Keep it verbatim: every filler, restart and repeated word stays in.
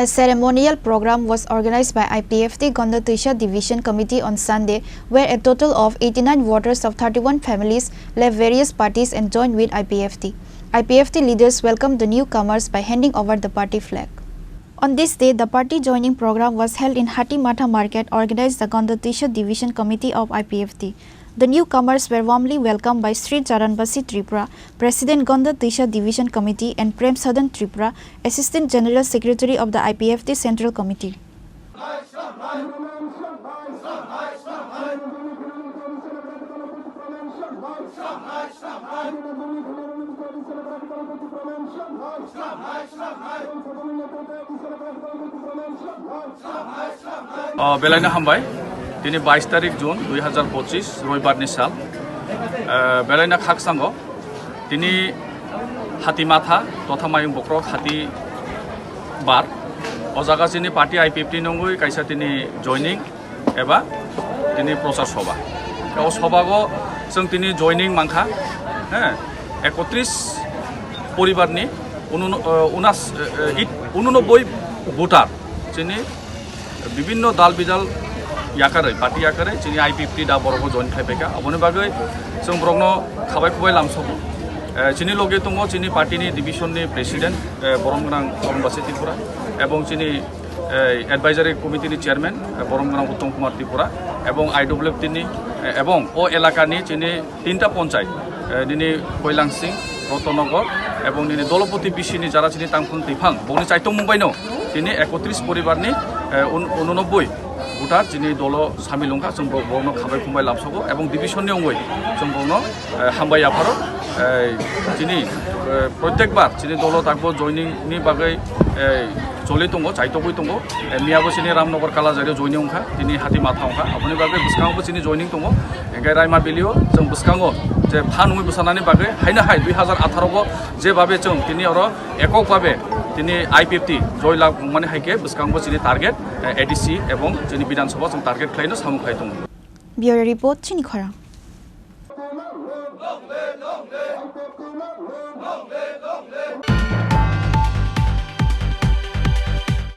A ceremonial program was organized by I P F T Gonda Tuisa Division Committee on Sunday, where a total of eighty-nine voters of thirty-one families left various parties and joined with I P F T. I P F T leaders welcomed the newcomers by handing over the party flag. On this day, the party joining program was held in Hatimatha Market, organized the Gonda Tuisa Division Committee of I P F T. The newcomers were warmly welcomed by Sri Charanbasi Tripura, President Gonda Tuisa Division Committee, and Prem Sadan Tripura, Assistant General Secretary of the I P F T Central Committee. O, belaino hambai. Tini bais tarik June dui hazar pochis, roibar ni sal. Eh, belaino khaksango. Tini hati matha, totha mayung bokrok hati bar. O jaga chini party I P F T nungwi kaisa tini joining eba tini prochar soba. O sobago chwng tini joining mankha, he, ekotris poribarni unun-, eh, unas-, eh, eh, it-, ununobboi voter chini bibinno dal bidal yakarwi, party yakarwi chini I P F T da borokno join khai paikha. Aboni bagwi chwng borokno khabai khubai lamsogo. Eh, chini loge tongo chini party ni division ni president, eh, borom gwnang Charanbasi Tripura, ebong chini, eh, advisory committee ni chairman, eh, borom gwnang Uttom Kumar Tripura, ebong I W F T ni, eh, ebong o elaka ni chini tinta ponchai, eh, nini Koilangsing, Rotonnogor, ebong nini Dolopoti B C ni jara chini tangphang twiphang, bongni chaitong mungbaino tini ekotris poribarni, eh, un-, ununobboi voter chini dolo samil wngkha, chwng bo-, borokno khabai khumbai lamsogo, ebong division ni wngwi chwng borokno, eh, hambai yapharo, eh, chini, eh, protekbar chini dolo takbo joining ni bagwi, eh, choli tongo, chaitogwi tongo. Eh, miyabo chini Ramnagar Kalajari joining wngkha, tini hati matha wngkha. Aboni bagwi bwskango chini joining tongo. Hingke Raima Valley o chwng bwskango je phan wngwi bwsanani bagwi haino hai dui hazar atharo go je babe chwng tini oro ekok babe tini I P F T joy lab wngmani hai khe bwskango chini target, eh, A D C ebong chini Bidhan Sabha chwng target khlaino samung khai tongo. Bureau Report, chini khorang.